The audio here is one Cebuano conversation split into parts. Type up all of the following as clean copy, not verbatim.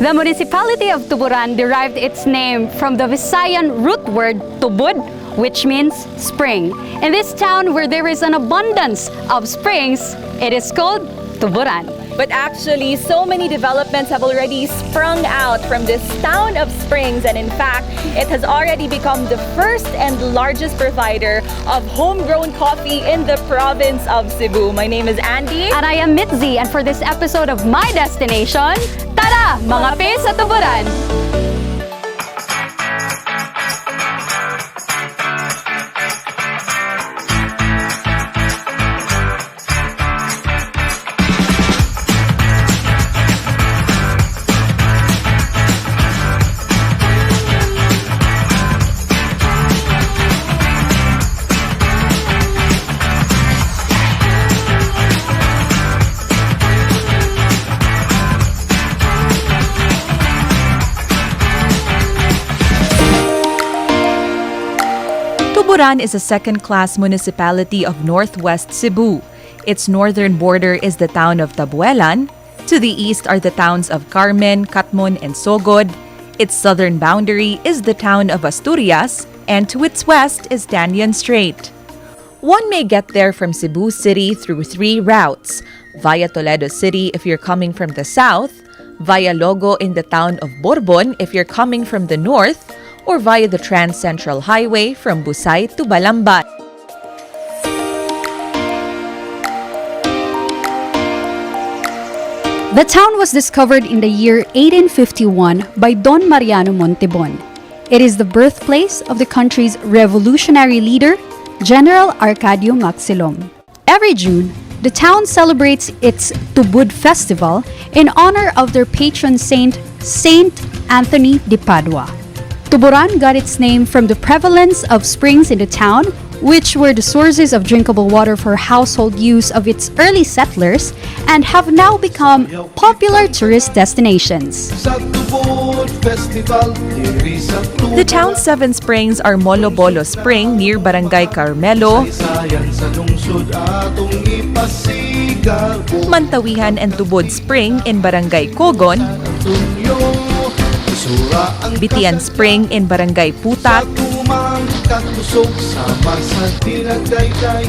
The municipality of Tuburan derived its name from the Visayan root word tubod, which means spring. In this town where there is an abundance of springs, it is called Tuburan. But actually, so many developments have already sprung out from this town of springs, and in fact, it has already become the first and largest provider of homegrown coffee in the province of Cebu. My name is Andy. And I am Mitzi, and for this episode of My Destination, tara, mangape sa Tuburan! Tuburan is a second-class municipality of northwest Cebu. Its northern border is the town of Tabuelan. To the east are the towns of Carmen, Katmon, and Sogod. Its southern boundary is the town of Asturias, and to its west is Tanyan Strait. One may get there from Cebu City through three routes: via Toledo City if you're coming from the south, via Logo in the town of Borbon if you're coming from the north, or via the Trans Central Highway from Busay to Balamban. The town was discovered in the year 1851 by Don Mariano Montebon. It is the birthplace of the country's revolutionary leader, General Arcadio Maxilom. Every June, the town celebrates its Tubod Festival in honor of their patron saint, Saint Anthony de Padua. Tuburan got its name from the prevalence of springs in the town, which were the sources of drinkable water for household use of its early settlers and have now become popular tourist destinations. Sa Tubod Festival, diri sa The town's seven springs are Molobolo Spring near Barangay Carmelo, Sayan sa lungsod atong ipasigarbo. Mantawihan and Tubod Spring in Barangay Kogon, Antonio, isura ang Bitian Spring in Barangay Putak, Tumang kakusog sama sa dinagdaygay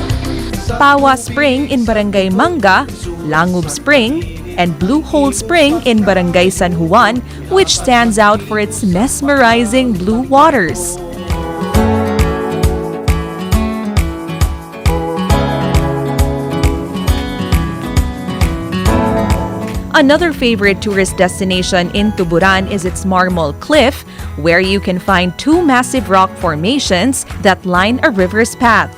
sa Pawa Spring in Barangay Manga, Langub Spring, and Blue Hole Spring in Barangay San Juan, which stands out for its mesmerizing blue waters. Another favorite tourist destination in Tuburan is its Marmol Cliff, where you can find two massive rock formations that line a river's path.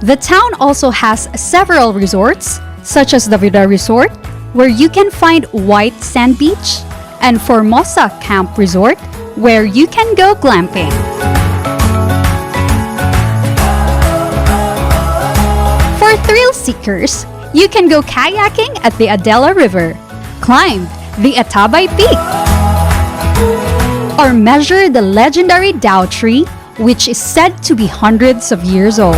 The town also has several resorts, such as the Vida Resort, where you can find White Sand Beach, and Formosa Camp Resort, where you can go glamping. For thrill seekers, you can go kayaking at the Adela River, climb the Atabay Peak, or measure the legendary Dow tree, which is said to be hundreds of years old.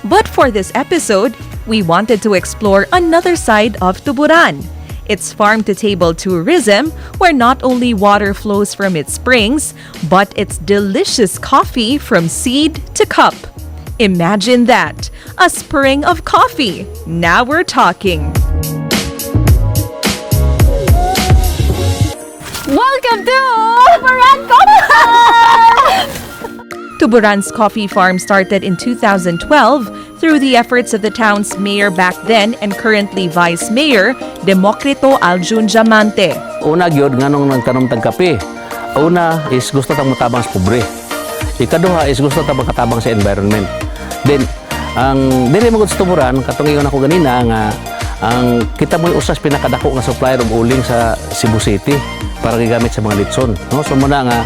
But for this episode, we wanted to explore another side of Tuburan. It's farm to table tourism, where not only water flows from its springs, but its delicious coffee from seed to cup. Imagine that! A spring of coffee! Now we're talking! Welcome to Tuburan Coffee Farm! Tuburan's coffee farm started in 2012 through the efforts of the town's mayor back then and currently vice mayor, Democrito Aljun Diamante. Una gyud nganong nagtanom tag kape. Una is gusto tang motabang sa pobre. Ikaduha is gusto tang makatabang sa environment. Then Ang diri mo sa Tuburan, katong ingon ako ganina nga ang kita mo'y usas pinakadako nga supplier og uling sa Cebu City para gigamit sa mga litson, no? So muna nga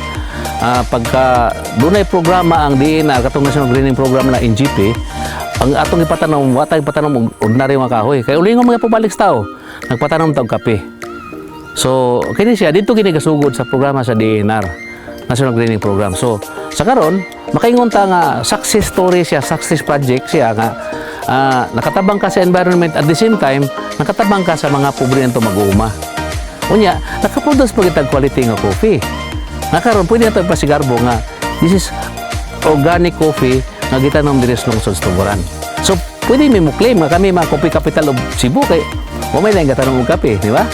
pagka dunay programa ang DENR, katong National Greening Program na NGP, ang atong ipatanom, wa tay ipatanom og ordinaryo nga kahoy kay ulingon mga pabalik sa tao, nagpatanom ta og kape. So, kini siya dito kini gasugod sa programa sa DENR, National Greening Program. So, sa karon, makaingon ta nga success story siya, success project siya nga nakatabang ka sa environment, at the same time, nakatabang ka sa mga pobre nito mag-uuma. Unya, nakaproduce pa kitag quality nga coffee. Nga karon pwede nato ipasigarbo nga this is organic coffee nga gitanom diri sa lungsod sa Tuburan. So, pwede mi mo claim nga kami mga coffee capital of Cebu kay wa may laing gatanom og kape, di ba?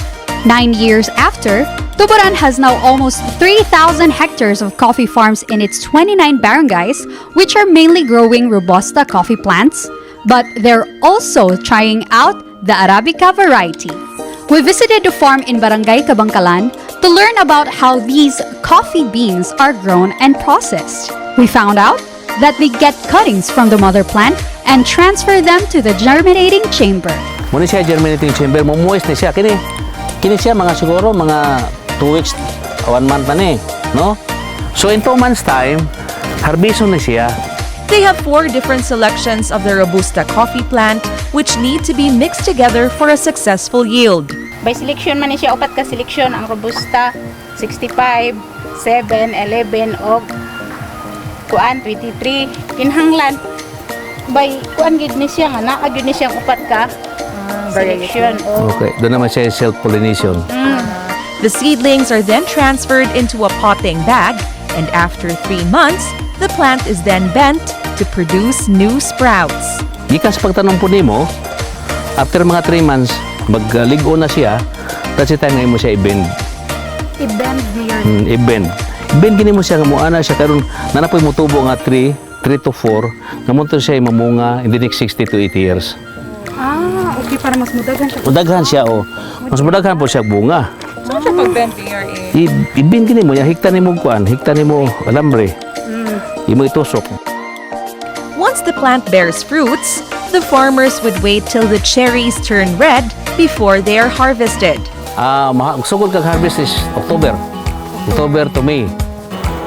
9 years after, Tuburan has now almost 3,000 hectares of coffee farms in its 29 barangays, which are mainly growing Robusta coffee plants, but they're also trying out the Arabica variety. We visited the farm in Barangay Kabangkalan to learn about how these coffee beans are grown and processed. We found out that they get cuttings from the mother plant and transfer them to the germinating chamber. Muna siya germinating chamber, mo moist ni siya kini. Kini siya mga siguro mga 2 weeks, 1 month na ni, no? So in 2 months time, harveston na siya. They have four different selections of the Robusta coffee plant, which need to be mixed together for a successful yield. By selection man ni siya, upat ka selection ang Robusta, 65, 7, 11 og kuan 23. Kinahanglan by kuan gid ni siya nga naa gyud ni siyang upat ka selection o. Okay, doon naman siya self-pollination. The seedlings are then transferred into a potting bag, and after 3 months, the plant is then bent to produce new sprouts. Gikan sa pagtanom po nimo, after mga 3 months, maglig-o na siya, that's the time nga imo siya i-bend. I-bend niya. I-bend. I-bend gini mo siya nga muana siya karon na napoy motubo nga 3, 3 to 4, nga mo siya mamunga in the next 60 to 80 years. Ah, okay. Para mas mudagan siya. Mudaghan siya oh. Mas mudaghan po siya bunga. Saan siya pag-bend, PRA? I-bend gini mo, ya higtan nimo kuan, higtan nimo alambre. Imo itusok. Once the plant bears fruits, the farmers would wait till the cherries turn red before they are harvested. Sugod kag harvest is October. October to May.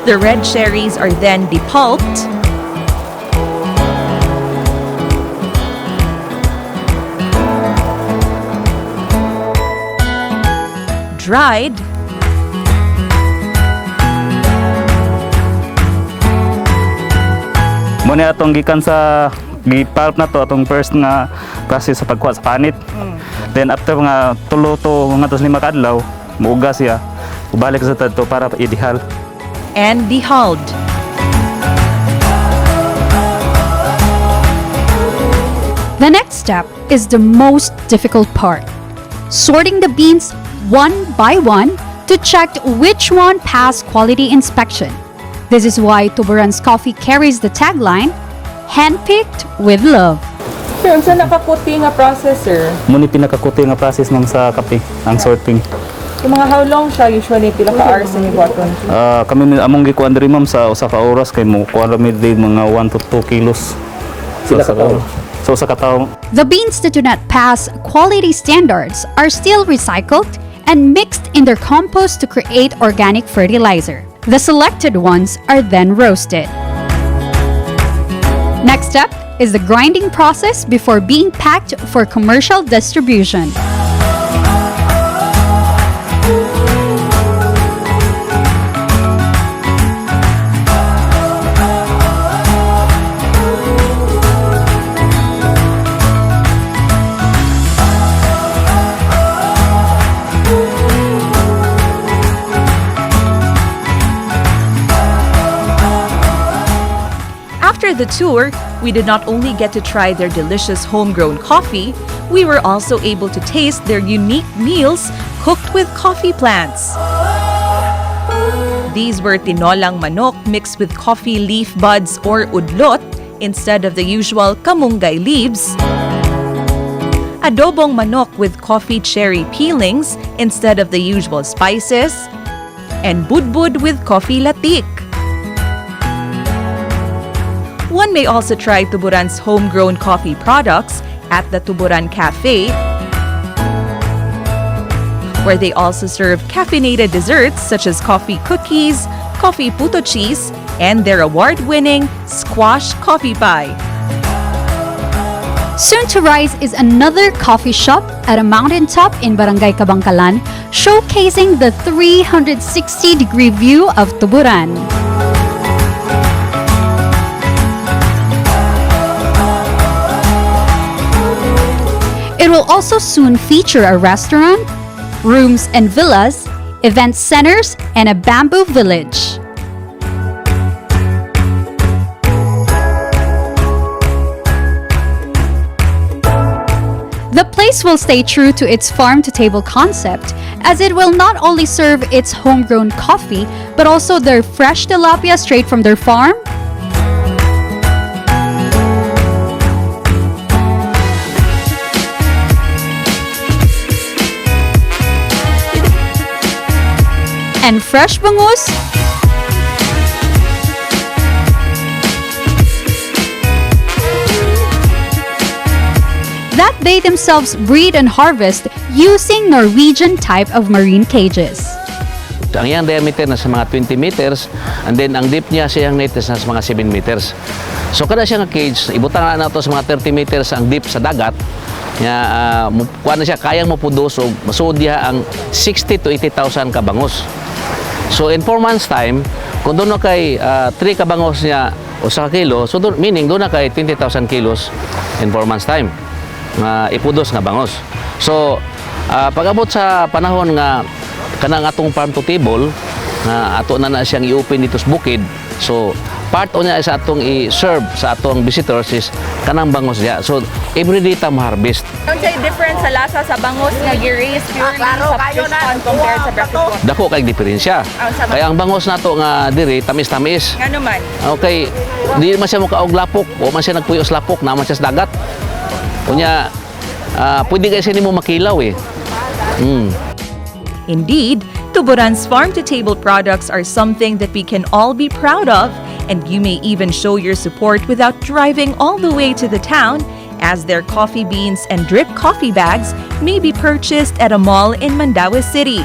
The red cherries are then depulped, dried, Muna atong gikan sa gi-pulp na to atong first nga process sa pagkuha sa panit. Then after mga 3 to mga 5 ka adlaw, muuga siya. Ubalik sa tadto para i-dehull. And dehulled. The next step is the most difficult part: sorting the beans one by one to check which one passed quality inspection. This is why Tuburan's coffee carries the tagline, "Handpicked with love." Sir, unsa nakakuti nga process, sir? Muni pinakakuti nga process, ma'am, sa kape, ang sorting. Yung mga how long siya usually, pila ka hours ni buhaton? Kami among gikuan diri, ma'am, sa usa ka oras kay mo kuha ra mi diri mga 1 to 2 kilos. Sa Pila usa ka tawo? Sa usa ka tawo. The beans that do not pass quality standards are still recycled and mixed in their compost to create organic fertilizer. The selected ones are then roasted. Next step is the grinding process before being packed for commercial distribution. After the tour, we did not only get to try their delicious homegrown coffee, we were also able to taste their unique meals cooked with coffee plants. These were tinolang manok mixed with coffee leaf buds or udlot instead of the usual kamunggay leaves, adobong manok with coffee cherry peelings instead of the usual spices, and budbud with coffee latik. One may also try Tuburan's homegrown coffee products at the Tuburan Cafe, where they also serve caffeinated desserts such as coffee cookies, coffee puto cheese, and their award-winning squash coffee pie. Soon to rise is another coffee shop at a mountaintop in Barangay Kabangkalan, showcasing the 360-degree view of Tuburan. It will also soon feature a restaurant, rooms and villas, event centers, and a bamboo village. The place will stay true to its farm to table concept, as it will not only serve its homegrown coffee, but also their fresh tilapia straight from their farm, and fresh bangus that they themselves breed and harvest using Norwegian type of marine cages. Ang iyang diameter na sa mga 20 meters and then ang deep niya sa iyang net is nasa mga 7 meters. So kada siya nga cage, ibutang na nato sa mga 30 meters ang deep sa dagat. Nya kuha na siya, kayang mo-produce og masuod diha ang 60 to 80,000 ka bangus. So in 4 months time, kung doon na kay 3 ka bangos niya usa ka kilo, so doon, meaning doon na kay 20,000 kilos in 4 months time nga i-produce nga bangos. So pag-abot sa panahon nga kanang atong farm to table nga ato na na siyang i-open dito sa bukid. So part unya sa atong i-serve sa atong visitors is kanang bangos diya. So every day ta mo-harvest. Unsay difference sa lasa sa bangus nga gi-raise purely sa fish pond compared sa brackish water? Dako kay diferensya. Ah, sa Kaya ang bangos nato nga diri tamis-tamis. Ngano man? Okay, di man siya mokaog lapok, wa man siya nagpuyos lapok, naa man siya sa dagat. Unya, pwede kay siya nimo makilaw eh. Indeed, Tuburan's farm-to-table products are something that we can all be proud of, and you may even show your support without driving all the way to the town, as their coffee beans and drip coffee bags may be purchased at a mall in Mandaue City.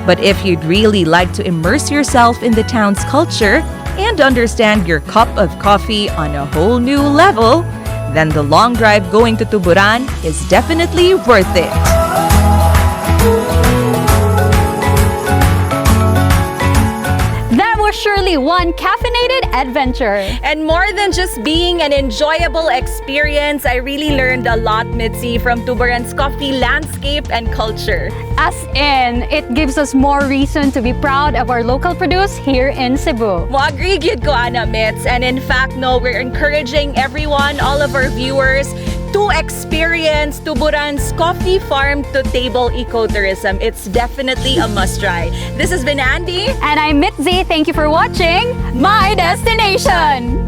But if you'd really like to immerse yourself in the town's culture and understand your cup of coffee on a whole new level, then the long drive going to Tuburan is definitely worth it. That was surely one caffeinated adventure. And more than just being an enjoyable experience, I really learned a lot, Mitzi, from Tuburan's coffee landscape and culture. As in, it gives us more reason to be proud of our local produce here in Cebu. Mo agree gyud ko ana, Mitz. And in fact, no, we're encouraging everyone, all of our viewers, to experience Tuburan's coffee farm to table ecotourism. It's definitely a must try. This has been Andy. And I'm Mitzi. Thank you for watching My Destination.